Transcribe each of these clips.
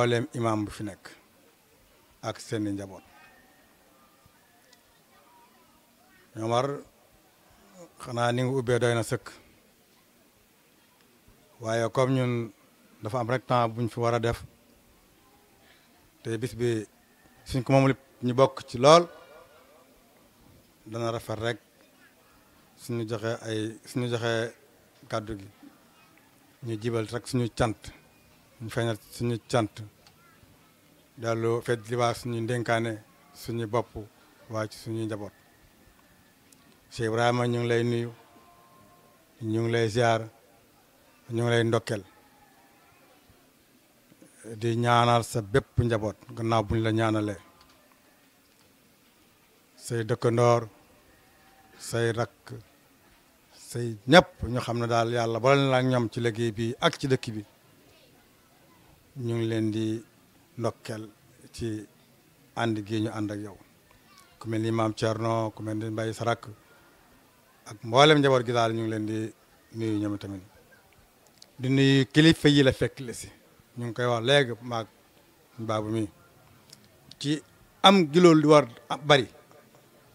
mbooleem imam bu fi nekk ak seeni njaboot. Omar xanaa ni nga ubbee doy na sëkk waaye comme ñun dafa am rek temps buñ fi war a def te bis bi suñ ko moom lépp ñu bokk ci lool dana rafet rek suñu joxe kàddu gi ñu jibal rek suñu cant ñu feeñal suñu cant dellu fet liwaa suñu ndénkaane suñu bopp waaye ci suñu njaboot. Cheikh Ibrahima ñu ngi lay nuyu ñu ngi lay ziar ñu ngi lay ndokkel di ñaanal sa bépp njaboot gannaaw buñ la ñaanalee say dëkkandoor say rakk say ñëpp ñu xam ne daal yàlla boole na ak ñoom ci liggéey bi ak ci dëkk bi ñu ngi leen di ndokkel ci ànd gi ñu ànd ak yow ku mel ni maam Thierno ku mel ni Mbaye Sarak ak mboolem njaboot gi daal ñu ngi leen di nuyu ñoom tamit di nuyu kilifa yi la fekk la si ñu ngi koy wax léegi maag baabu mi ci am gi loolu di war bari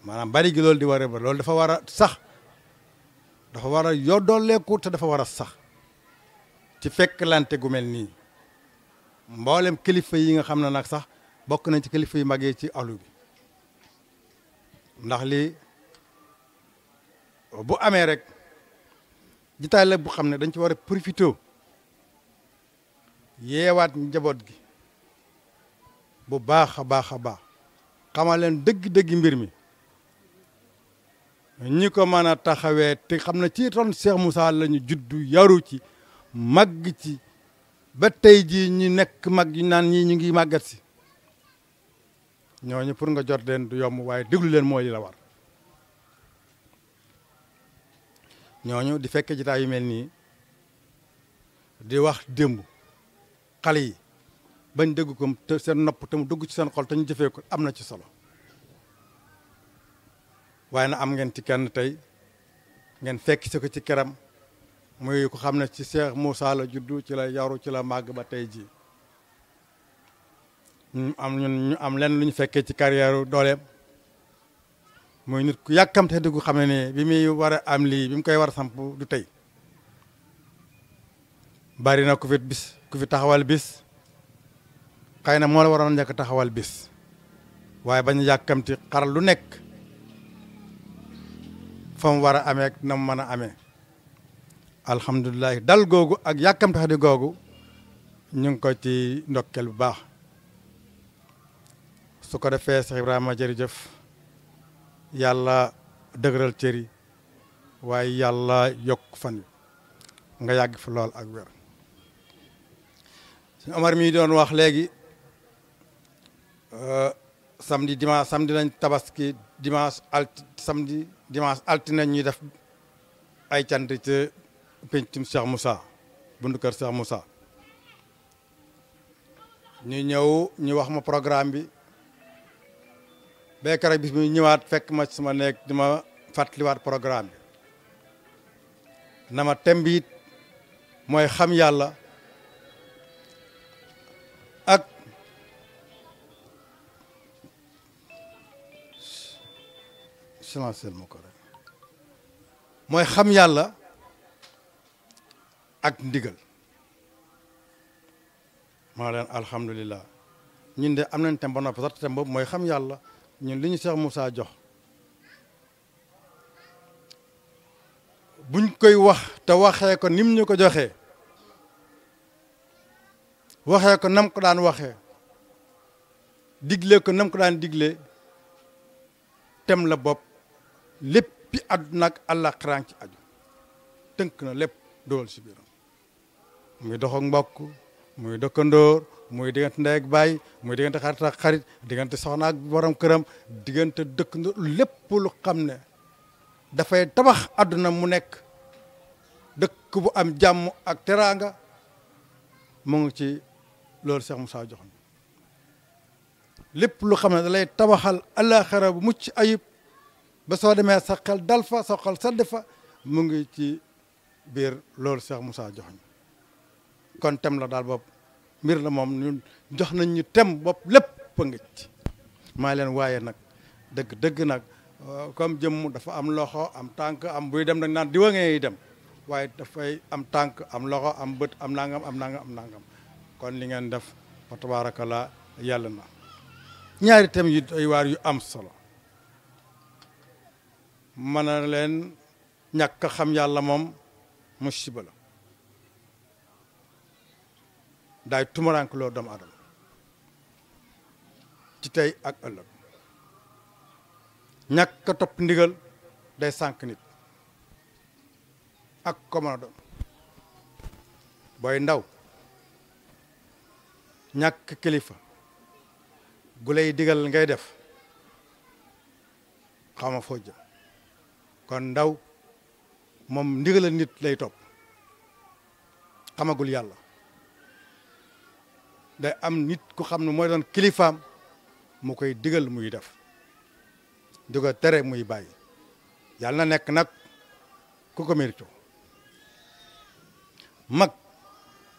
maanaam bari gi loolu di war a bari loolu dafa war a sax dafa war a yoddooleeku te dafa war a sax ci fekk lante gu mel nii mboolem kilifa yi nga xam ne nag sax bokk nañ ci kilifa yu mag yi ci alu bi ndax lii bu amee rek jitaay la bu xam ne dañ ci war a profité yeewaat njaboot gi bu baax a baax a baax xamal leen dëgg-dëgg mbir mi ñi ko mën a taxawee te xam ne ci ron Cheikh Moussa la ñu juddu yaru ci màgg ci ba tey jii ñu nekk mag yu naan ñii ñu ngi màggat si ñooñu pour nga jot leen du yomb waaye déglu leen mooy li la war ñooñu di fekke jitaay yu mel nii di wax démb xale yi bañ dégg ko te seen nopp te mu dugg ci seen xol te ñu jëfee ko am na ci solo waaye na am ngeen ci kenn tey ngeen fekk si ko ci këram muy ko xam ne ci Cheikh Moussa la juddu ci la yaru ci la màgg ba tey jii ñu am lenn lu ñu fekkee ci carrière dooleem muy nit ku yàkkamte di ko xam ne ni bi muy war a am lii bi mu koy war a samp du tey bari na ku fi taxawal bis xëy na moo la waroon njëkk taxawal bis waaye bañ yàkkamti xaral lu nekk fa mu war a amee ak na mu mën a amee alhamdulilah dal googu ak yàkkamti xadi googu ñu ngi ko ci ndokkel bu baax su ko defee Cheikh Ibrahima jërëjëf yàlla dëgëral cër yi waaye yàlla yokk fan yi nga yàgg fi lool ak wér suñu Omar mi doon wax léegi samedi lañ tabaski dimanche altine ñuy def ay cant ci pencum Cheikh Moussa bundu kër Cheikh Moussa ñu ñëw ñu wax ma programme bi béykat rek bis muy ñëwaat fekk ma ci sama nekk di ma fàttaliwaat programme bi na ma thème bi it mooy xam yàlla ak silenciel ma ko rek mooy xam yàlla ak ndigal maa leen alhamdulilah ñun de am nañ thème ba noppi sax thème boobu mooy xam yàlla ñun li ñu Cheikh Moussa jox buñ koy wax te waxee ko nim ñu ko joxee waxee ko nam ko daan waxee digle ko nam ko daan digle tem la bopp léppi àdduna ak àllaaxira ci aju tënk na lépp dool si biiram muy dox ak mbokk muy dëkkandoor muy diggante ndey ak baay muy diggante xarit ak xarit diggante soxna ak borom këram diggante dëkkandoor lépp lu xam ne dafay tabax àdduna mu nekk dëkk bu am jàmm ak teraanga mu ngi ci loolu Cheikh Moussa joxoon lépp lu xam ne da lay tabaxal àllaaxira bu mucc ayib ba soo demee sa xel dal fa sa xol sedd fa mu ngi ci biir loolu Cheikh Moussa joxoon kon tem la daal bopp mbir la moom ñun jox nañ ñu tem bopp lépp nga ci maa leen waaye nag dëgg nag comme jëmm dafa am loxo am tànk am buy dem nag naan diwa ngay dem waaye dafay am tànk am loxo am bët am nangam am nangam am nangam kon li ngeen def fa tabaarakallaa yàlla na ñaari thèmes yu ay waar yu am solo mën na leen ñàkk a xam yàlla moom musiba la daay tumarank loo doomu adama ci tey ak ëllëg ñàkk a topp ndigal day sànq nit ak ko mën a doon booy ndaw ñàkk kilifa gu lay digal ngay def xawma foo jëm kon ndaw moom ndigal nit lay topp xamagul yàlla day am nit ku xam ne mooy doon kilifaam mu koy digal muy def di ko tere muy bàyyi yàlla na nekk nag ku ko mérito mag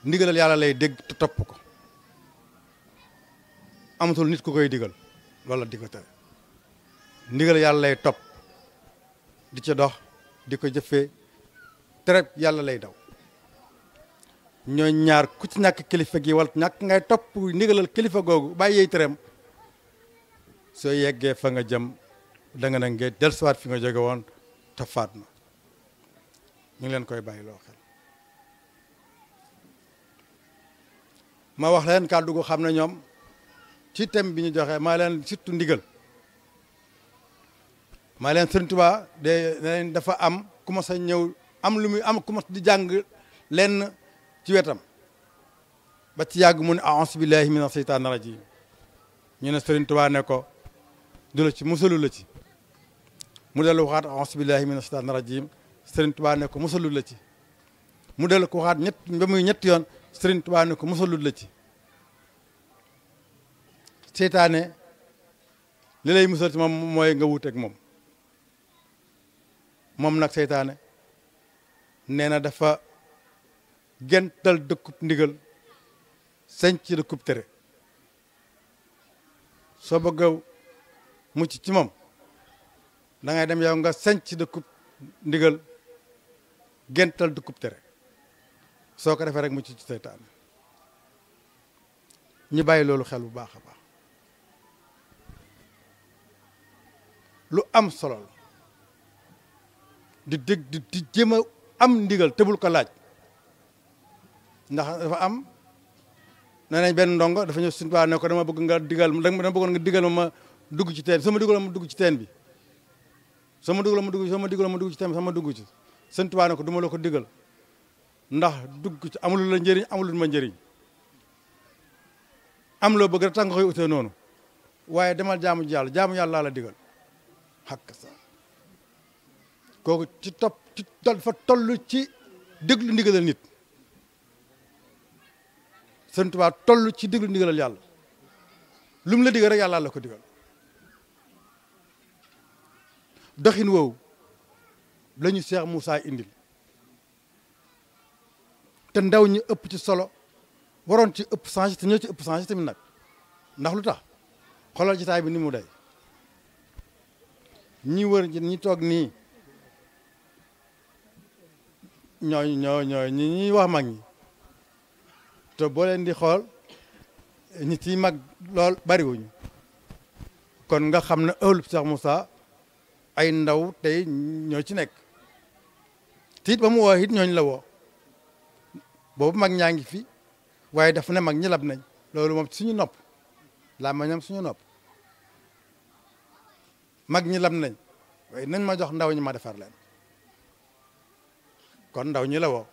ndigalal yàlla lay dégg te topp ko amatul nit ku koy digal wala di ko tere ndigal yàlla lay topp di ca dox di ko jëfee tere yàlla lay daw ñooy ñaar ku ci ñàkk kilifa gi wala ñàkk ngay topp ndigalal kilifa googu bàyyi yey tereem soo yeggee fa nga jëm da nga ne ngay dellusiwaat fi nga jóge woon te faat na ñu ngi leen koy bàyyi loo xel ma wax leen kàddu gu xam ne ñoom ci thème bi ñu joxe maa leen surtout ndigal maa leen Sëriñ Tuubaa de dafa am ku ma sa ñëw am lu muy am ku ma di jàng lenn ci wetam ba ci yàgg mu ne a'uuzu billahi mina seytaani rajiim ñu ne Sëriñ Tuubaa ne ko du la ci musalu la ci mu dellu waxaat a'uuzu billahi mina seytaani rajiim Sëriñ Tuubaa ne ko musalu la ci mu dellu ko waxaat ba muy ñetti yoon Sëriñ Tuubaa ne ko musalu la ci seytaane li lay musal ci moom mooy nga wuuteeg moom nag seytaane nee na dafa gental dëkkub ndigal sañ ci dëkkub tere soo bëgg a mucc ci moom da ngay dem yow nga sañ ci dëkkub ndigal gental dëkkub tere soo ko defee rek mucc ci seytaane ñu bàyyi loolu xel bu baax a baax lu am solo la di dégg di jéem a am ndigal tëbul ko laaj ndax dafa am nee nañ benn ndongo dafa ñëw Sëriñ Tuubaa ne ko dama bëgg nga digal dama bëggoon nga digal ma dugg ci teen sama digal ma dugg ci teen bi sama digal ma dugg ci teen bi sama dugg ci Sëriñ Tuubaa ne ko duma la ko digal ndax dugg ci amul la njëriñ amul ma njëriñ am loo bëgg rek tax nga koy utee noonu waaye demal jaamu yàlla la digal xakk sa kooku ci topp ci dafa toll ci déglu ndigalal nit Sëriñ Tuubaa toll ci déglu ndigalal yàlla lu mu la digal rek yàlla la ko digal doxin woowu la ñu Cheikh Moussa indil te ndaw ñi ëpp ci solo waroon ci ëpp changé te ñoo ci ëpp changé tamit nag ndax lu tax xoolal jotaay bi ni mu day ñi wër ñi toog nii ñooy ñi wax mag ñi te boo leen di xool ñi ciy mag lool bariwuñu kon nga xam ne ëllëg Cheikh Moussa ay ndaw tey ñoo ci nekk te it ba mu woo it ñooñu la woo boobu mag ñaa ngi fi waaye dafa ne mag ñi lab nañ loolu moom suñu nopp laa ma ñam suñu nopp mag ñi lab nañ waaye nañ ma jox ndaw ñi ma defar leen kon ndaw ñi la woo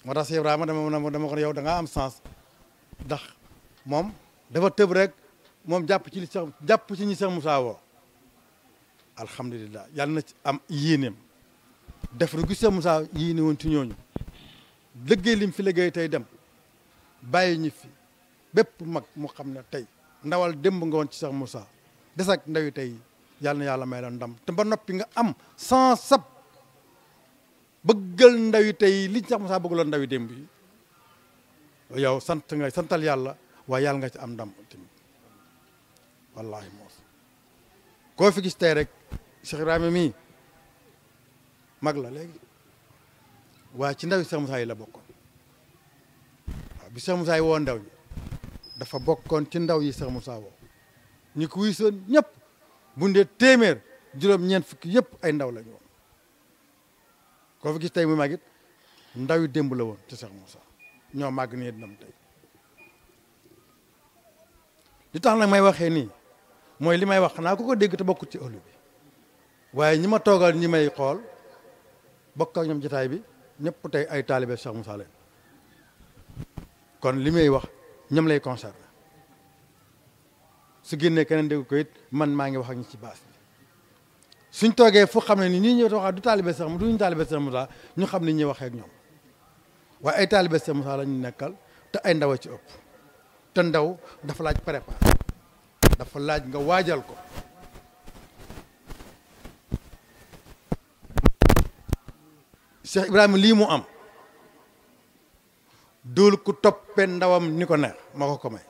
moo tax si Ibrahima dama ko ne yow da ngaa am sens ndax moom dafa tëb rek moom jàpp ci ñi Cheikh Moussa woo alhamdulilah yàlla na ci am yéeneem def ru gi Cheikh Moussa yéene woon ci ñooñu liggéey lim fi liggéey tey dem bàyyi ñi fi bépp mag mu xam ne tey ndawal démb nga woon ci Cheikh Moussa des ak ndaw yi tey yàlla na yàlla may la ndam te ba noppi nga am sans sab bëggal ndaw yi tey li Cheikh Moussa bëggaloon ndaw yi démb yi yow sant nga santal yàlla waaye yàlla nga ci am ndam tamit wallahi moos koo fi gis tey rek Cheikh Ibrahima mii mag la léegi waaye ci ndaw yi Cheikh Moussa yi la bokkoon waaw bi Cheikh Moussa yi woo ndaw ñi dafa bokkoon ci ndaw yi Cheikh Moussa woo ñi ko wisoon ñëpp bu ndee téeméer juróom-ñeent fukki yëpp ay ndaw la ñu woon koo fi gis tey muy mag it ndaw yi démb la woon ci Cheikh Moussa ñoo màgg nii dinam tey li tax nag may waxee nii mooy li may wax xanaa ku ko dégg te bokkut ci ëllu bi waaye ñi ma toogal ñi may xool bokk ak ñoom jotaay bi ñëpp tey ay taalibe Cheikh Moussa leen kon li may wax ñoom lay concerné su génnee keneen dégg ko it man maa ngi wax ak ñi ci baas bi suñ toogee fu xam ne ni ñii ñëw wax du taalibe Cheikh Moussa du ñu taalibe Cheikh Moussa ñu xam ni ñuy waxee ak ñoom waaye ay taalibe Cheikh Moussa la ñu nekkal te ay ndaw a ci ëpp te ndaw dafa laaj préparé dafa laaj nga waajal ko Cheikh Ibrahima lii mu am dul ku toppee ndawam ni ko neex ma ko may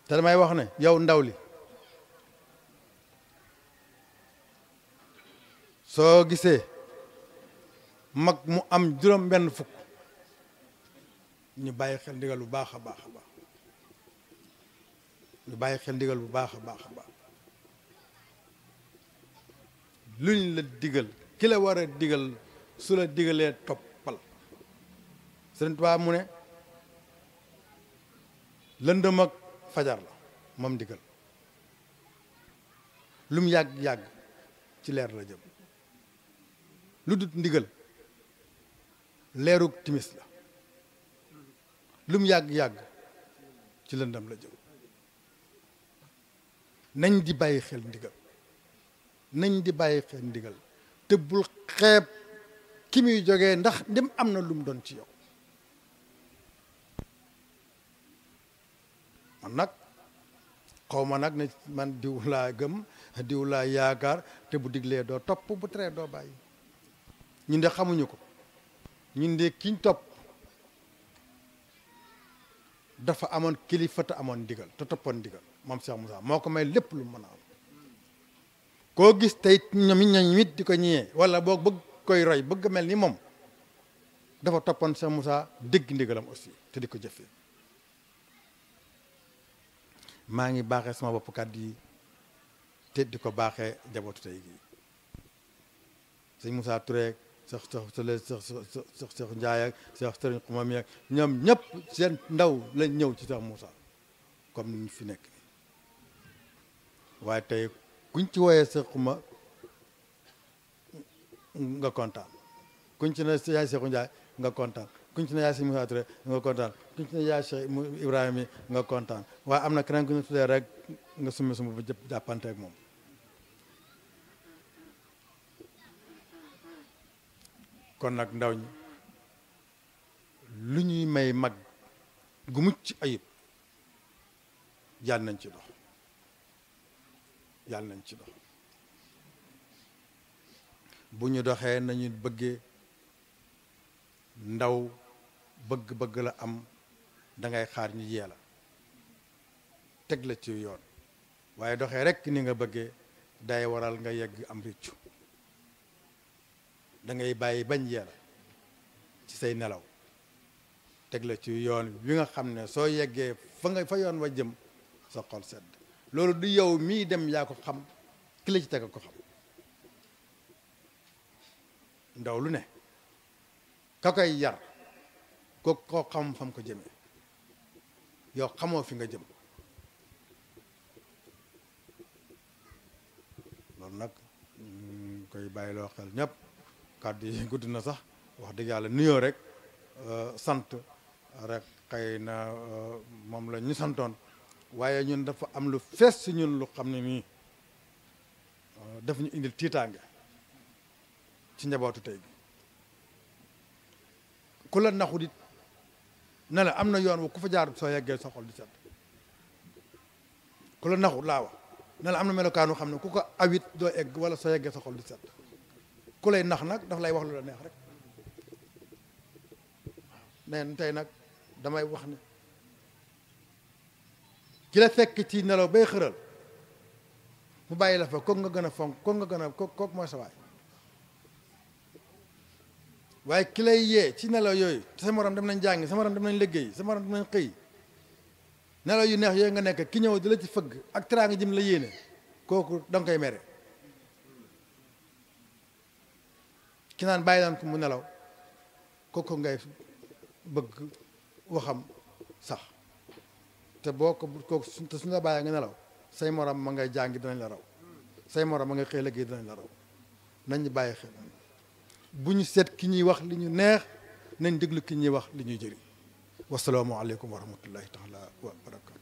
te damay wax ne yow ndaw li soo gisee mag mu am juróom benn fukk ñu bàyyi xel ndigal bu baax a baax a baax ñu bàyyi xel ndigal bu baax a baax a baax luñ la digal ki la war a digal su la digalee toppal Sëriñ Tuubaa mu ne lëndëm ak fajar la moom digal lu mu yàgg-yàgg ci leer la jëm lu dut ndigal leerug timis la lu mu yàgg-yàgg ci lëndëm la jëm nañ di bàyyi xel ndigal nañ di bàyyi xel ndigal te bul xeeb ki muy jógee ndax dem am na lu mu doon ci yow man nag xaw ma nag ne man diw laa gëm diw laa yaakaar te bu diglee doo topp bu teree doo bàyyi ñun de xamuñu ko ñun de kiñ topp dafa amoon kilifa te amoon ndigal te toppoon ndigal moom Cheikh Moussa moo ko may lépp lu mën a am koo gis tey ñoom it di ko ñëwee wala boo bëgg koy roy bëgg mel ni moom dafa toppoon Cheikh Moussa dégg ndigalam aussi te di ko jëfee maa ngi baaxee sama bopp kàddu yi te di ko baaxee jabootu tey gi sëñ Moussa Touré Cheikh Ndiaye ak Cheikh Sëriñ Xumam ak ñoom ñëpp seen ndaw lañ ñëw ci Cheikh Moussa comme ni ñu fi nekk nii waaye tey kuñ ci wooyee Cheikh Xuma nga kontaan kuñ ci ne yaay Cheikh Ndiaye nga kontaan kuñ ci ne yaay sëñ Moussa Touré nga kontaan kuñ ci ne yaay Cheikh Ibrahima nga kontaan waaye am na keneen ku ñu tuddee rek nga summi suma ba jàppante ak moom kon nag ndaw ñi lu ñuy may mag gu mucc ayib yàlla nañ ci dox yàlla nañ ci dox bu ñu doxee nañu bëggee ndaw bëgg-bëgg la am dangay xaar ñu yee la teg la ci yoon waaye doxee rekk ni nga bëggee day waral nga yegg am réccu da ngay bàyyi bañ yee la ci say nelaw teg la ci yoon wi nga xam ne soo yeggee fa yoon wa jëm sa xol sedd loolu du yow mii dem yaa ko xam ki la ci teg ko xam ndaw lu ne ka koy yar koo xam fam ko jëmee yow xamoo fi nga jëm loolu nag koy bàyyi loo xel ñëpp kàddu yi gudd na sax wax dëgg yàlla nuyoo rek sant rek xëy na moom la ñu santoon waaye ñun dafa am lu fees si ñun lu xam ne nii daf ñu indil tiitaange ci njabootu tey bi ku la naxu dit ne la am na yoon wu ku fa jaar soo yeggee sa xol di set ku la naxu laa wax ne la am na melokaanu xam ne ku ko awit doo egg wala soo yeggee sa xol di set ku lay nax nag daf lay wax lu la neex rek neen tey nag damay wax ne ki la fekk ci nelaw bay xëral mu bàyyi la fa kooku nga gën a fonk kooku nga gën a kooku mooy sa waay waaye ki lay yee ci nelaw yooyu te sa morom dem nañ jàngi sa morom dem nañ liggéey sa morom dem nañ xëy nelaw yu neex yooyu nga nekk ki ñëw di la ci fëgg ak teraanga jëm la yéene kooku da nga koy mere ki naan bàyyi laan ko mu nelaw kooku ngay bëgg waxam sax te boo ko kooku te suñu la bàyyee nga nelaw say morom ma ngay jàngi dinañ la raw say morom ma ngay xëy liggéey dinañ la raw nañ ñu bàyyi xel bu ñu seet ki ñuy wax li ñu neex nañ déglu ki ñuy wax li ñuy jëriñ wasalaamu aleykum wa rahmatullahi taala wa barakatuh